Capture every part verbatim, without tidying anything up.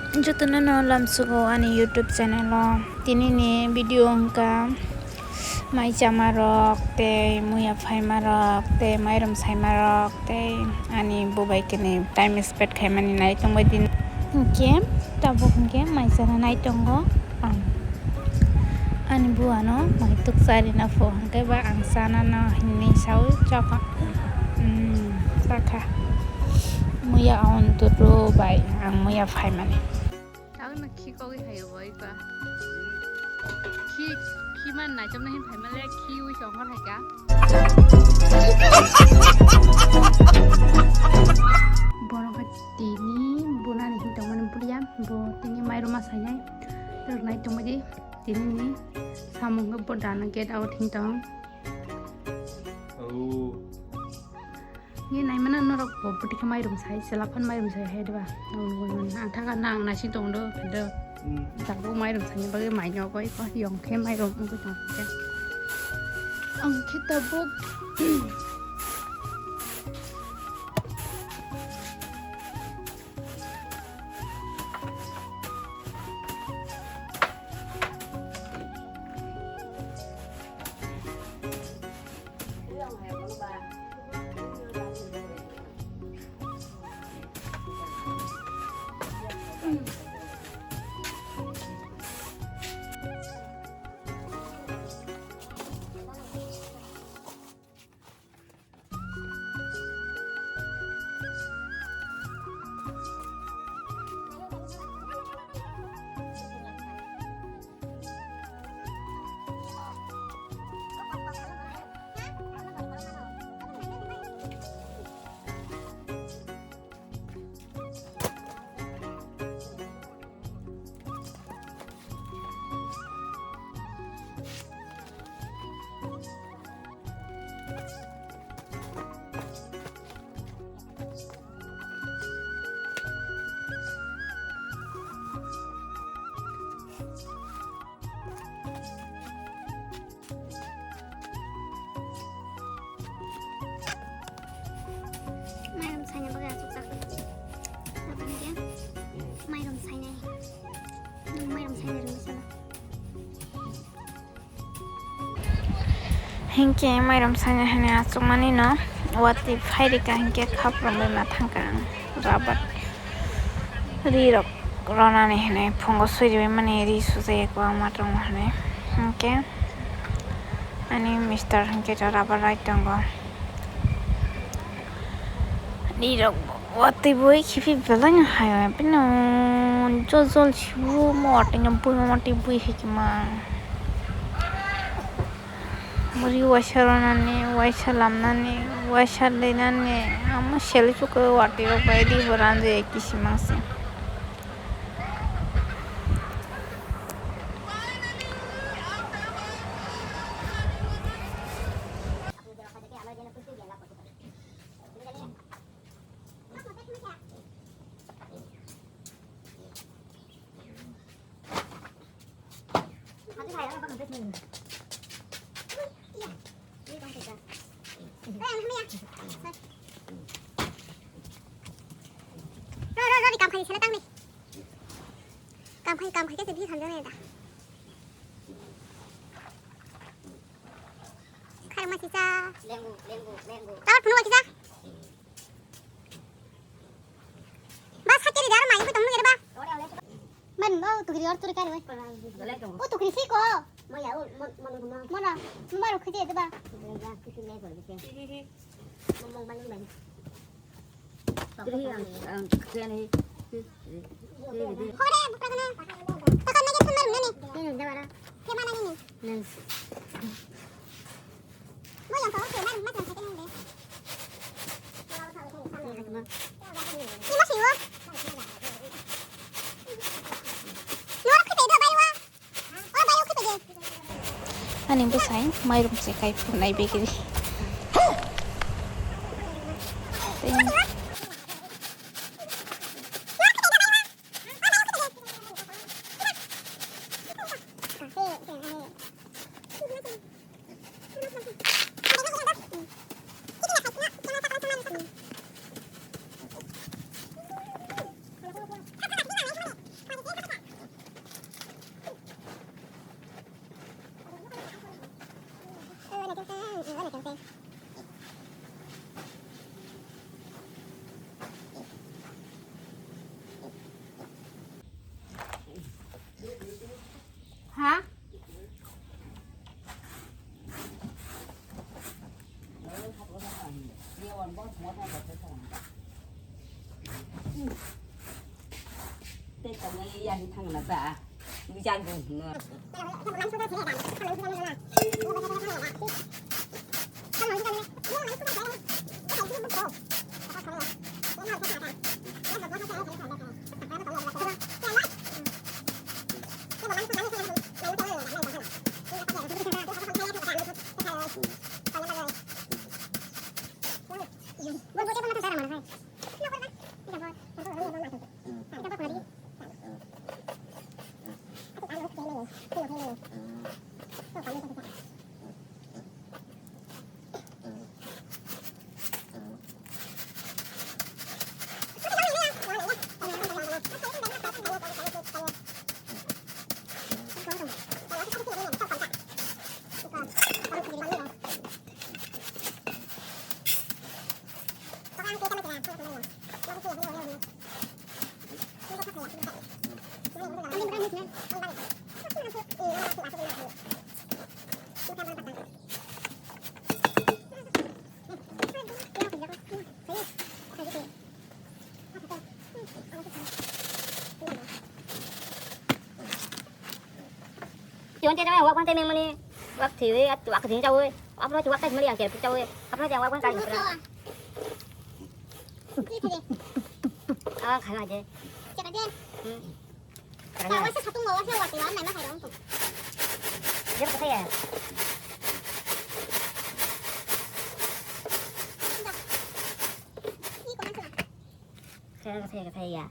Jotono no lamsugo ani YouTube channel o. Tini ni video wngkha mai chama rok tei muya phaima rok tei mairum saima rok tei ani bubai khe ni time spend khaimani nai tongbai di. Hinkhe tabuk hinkhe mai chana nai tongo ang. Ani buano mai tuk charina pho hinkhe ba ang chanano hinwi saui chokha. Chakha. Muya on turu bai ang muya phaimani. Tawno khi kogwi hayo bo ikwa. Khi, khi man naichomna hin phaima le khi wi chongor haika. Bono kha tini bunani hin tongmani bulia bo tini mairum ma sainai. Rwnai tongmani tini ni samung bo dana get out hin tong. Ni naimano norok bo bwtwi khe mairum sai, chwla phano mairum sai hai diba? Ang thaka nang naising tong do, do. Tabuk mairum saini bagwi mai nokoi ko yong khe mairum wngwi tong khe. Ang khe tabuk. Mairum saina bagwi achukjak. Aboni khe mairum sainai. Nwng mairum sainai rwngwi sano. Hinkhe mairum saina hinwi achukmani no watwi phairika hinkhe khap romwi ma thangkha ang. Rabar ri rok ronani hinwi phungo swi riwi mani ri sujaiya kwbangma tongo hinwi. Hinkhe ani mister hinkhe rabar rai tongo. Ri rok watwi bui khibi belai no hai bino jol jol sibu mo watwi no bui ma watwi bui hai khe ma. Muri waisa rwnani, waisa lamnani, waisa linani, amo sele chukwui watwi rok bai ri bo ranjak kisimang se. Kam khai, kam khai khe se bi thanjani da. Kharma kisa. Lengu, lengu, lengu. Tawar phunu kisa. Bas hakiri dar mai ko tamu ba. Man, o tukri or turi kari wai. O tukri si ko. Maya, o, mon, mon, mon. Mana, maro khuje de ba. Hi, hi, hi. Ang, ang, kaya ni. Hore, buka kana. Taka nage sumar nene. Nene, jawara. Kemana nene? Nene. Mo yang kau kemana? Macam kata nene. Ini masih wo. Luar kita itu bayi wa. Ani bwsai mairum se kai phunai begri. Tei tongwi ya hi thangna ba. Wi jang dong hino. Yon te jama wak wan te meng mani wak thiwi at wak thin chawi. Apro wak tai mali ang ke chawi. Apro wak wan kai. Ah, khana je. Hmm. Karena. Wasa satu nggak wasa wati wan nama kayak itu. Dia apa ya? Ini kok masuk? Saya saya saya ya.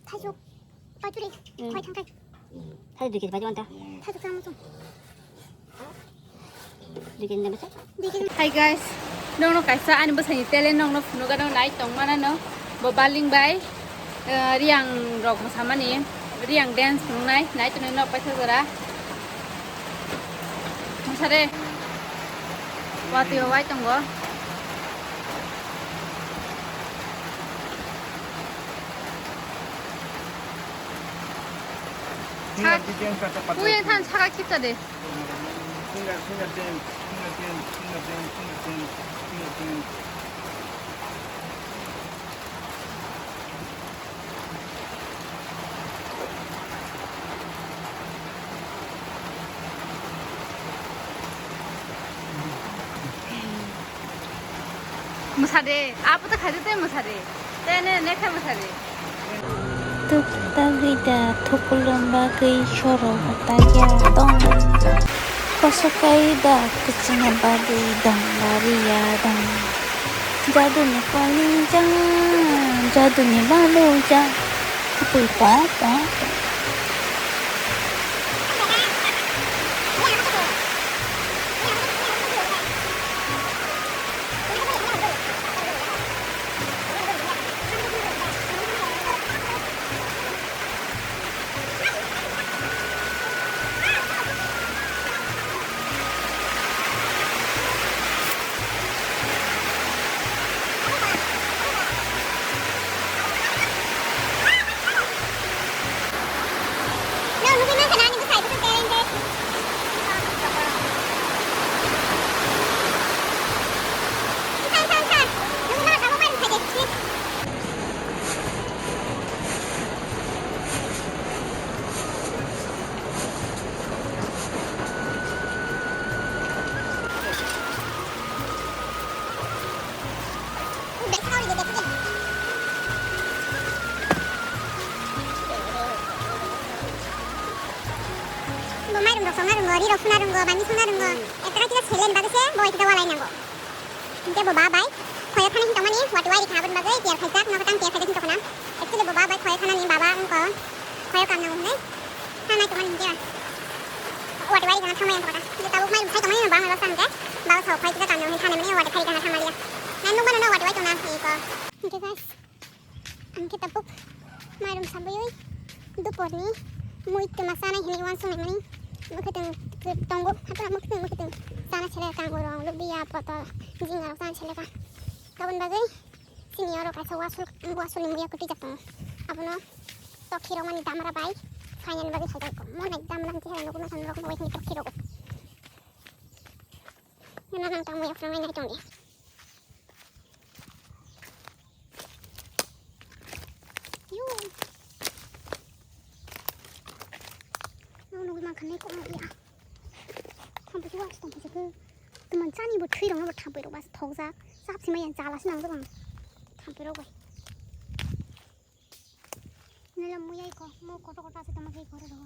Thaichuk, paicuri, hmm, thai thangkai. Thai dui kg paicuri anta. Thaichuk sama tu. Dui kg anta basa. Dui kg. Hi guys, nongno kaisa ani bwsaini talent nongno phunukgano nai tongmana no. Bo baling bai, eh, riang rok mosamani, riang dance phunuknai nai tonwi no paisa jora. Mosare. Watwi o wai tongo. Saka, kuyang than saka khipta de. Mwsade, abo to khaide tei mwsade. Tei ne, ne khe mwsade. Tuk tagwi da thukulum bagwi soro hwtaiya tong. Kosokai da kwchwngna bagwi dong bariya dong. Jaduni kwalwijak, jaduni balujak. Kwpwi pong pong. Bo mairum rok songna rwngo, ri rok suna rwngo, bani songna rwngo. Ekta khe silent bagwi se bo ekta walai nango. Hinkhe bo ba bai khoyo thani hinwi tongmani, wati wai rikha aboni bagwi tiyar khaijak, nogo tang tiyar khaijak hinwi tongkha na. Actually bo ba bai khoyo thanani baba wngkha khoyo kam nango hinwi thanai tongmani hinkhe. Wati wai rikha thangmani tongkha. Hinkhe tabuk mairum sai tongmani baba bai rok sa hinkhe baba sao phai kisa kam nango hinwi thanai mani wati khai rikha thangmani ya. Nai nukmano no wati wai tongna iko. Hinkhe guys. Ang khe tabuk mairum sabaiwi duporni mui twma chanai hinwi uansuknai mani mwkhwtwng tongo, haphano mwkhwtwng mwkhwtwng chana seleka, kango rok, lubia, potol, jinga rok chana seleka. Aboni bagwi chini oro kaisa wasul, wasulni muya kwtwijak tongo, abono tokhi rokmani damra bai phainani bagwi khaijak tongo. Monai damra hwnkhe hai nugo, masa norok nugo hwnwi tokhi rogo. Nana nang tang muya phwrwngwi nai tongdi. Nai kok nai ya. Thampui se wa tong se ke. Teman chani bo thwi rong bo thampui rok bas thok jak. Sap sima yang chala se nang jabang. Thampui rok bai. Nila muyai ko, mo koto koto ase tama khe kore do.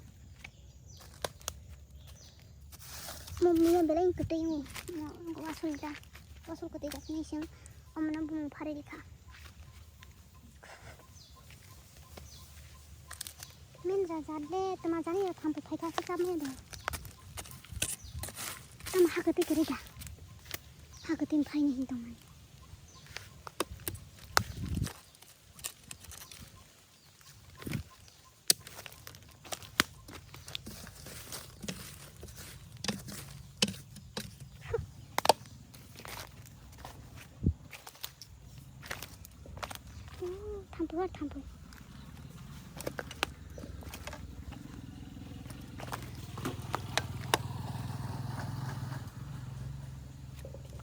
Mo muya belai kwtwi o. Mo wasul da. Wasul kwtwi da ni sim. Amna bumung phari rikha. Min ja ja le tama jani ya thampu phai kha sa me do. Tama ha kwtwi kwrwi da. Ha kwtwi phai ni hin tong mani. Thampui, thampui.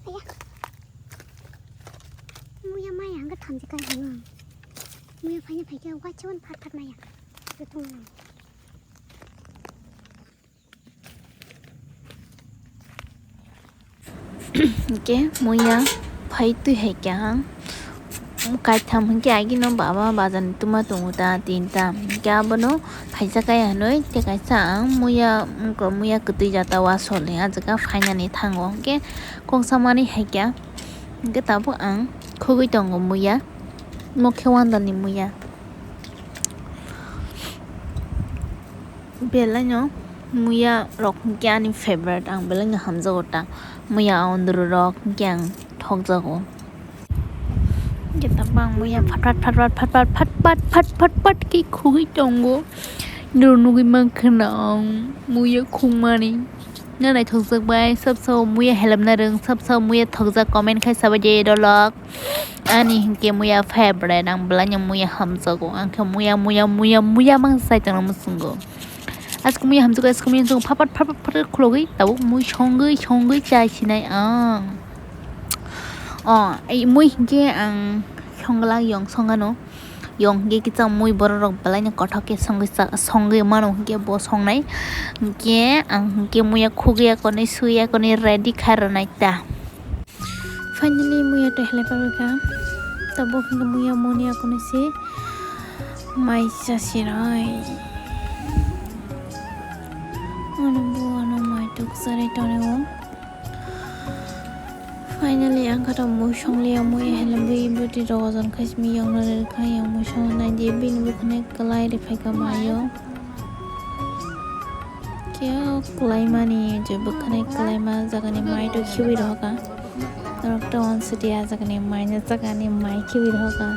Aya. Muya maya hangke thamchi kai hangke. Muya phaina phaikhe waisa wan phat phat maya. Betung nang. Hingke muya phai twi hai kha ang. Kaitham hingke agino baba bajar ni tuma tongo ta tinta. Hingke abono phaisa kaya hinui tei kaisa ang muya wngkha muya kwtwi jata wasol ni ah jaga phainani thango hingke kongsa manwi hai kha. Hingke tabuk ang khugui tongo muya. Mokhe wanda ni muya. Belai no muya rok hingke ani favorite, ang belai no hamjago ta. Muya ondru rok hingke ang thokjago. Hingke tabang muya phat phat phat phat khe khugui tongo. Noro nugui mankha na ang muya khungmani. Na naithokjak bai, sab sao muya helamna rwng, sab sao muya thokjak comment khai sabaidi dolok. Ani hingke muya favorite, ang belai no muya hamjago. Ang khe muya, muya, muya, muya mang sai tongna muchungo. Aske muya hamjago, aske muya hamjago, phapat, phapat, phapat khulogwi, tabuk mui songwi, songwi chai sinai ang. O, ai mui hingke ang songlak yong songano. Yong hingke kisa mui borok rok belai no kothok ke songwi cha, songwi mano hingke bo songnai. Hingke ang hingke muya khugwi ya konwi, swi ya konwi ready khai rwnai ta. Finally, muya to helai pabika. Tabuk hingke muya moni akono se mai chasirai. Ano bo ano mai tuk sarai tongo. Finally, ang khato mui songliya muya helai bui bwtwi rok ojon khai simi yong rwkha yang mui song nai di bini bwkhwnai kwlai rwphai kha mayo. Khe o kwlaimani je bwkhwnai kwlaima jagani mai to khiwi rohorkha. Norok to on city a jagani mai no jagani mai khiwi rohorkha.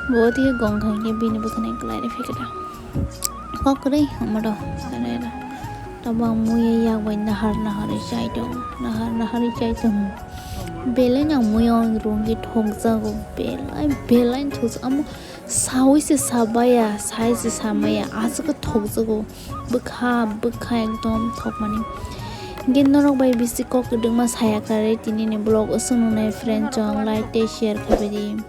Bo twi gong kha hwnkhe bini bwkhwnai kwlai rw phikha da. Kok kwrwi omo do. Tamo ang muiya yak bai nahar nahar wi chai tongo. Nahar nahar wi chai tongo. Belai no ang muiya o rungwi thokjago. Belai belai no thokjago. Amo sawi se sabaya, sai se samaya, aswk khe thokjago. Bwkha, bwkha ekdom thokmani. Hingke norok bai bisi kok kwdwkma saya kwrwi tini ni vlog o chwng nuknai friend chong like tei share khaibaidi.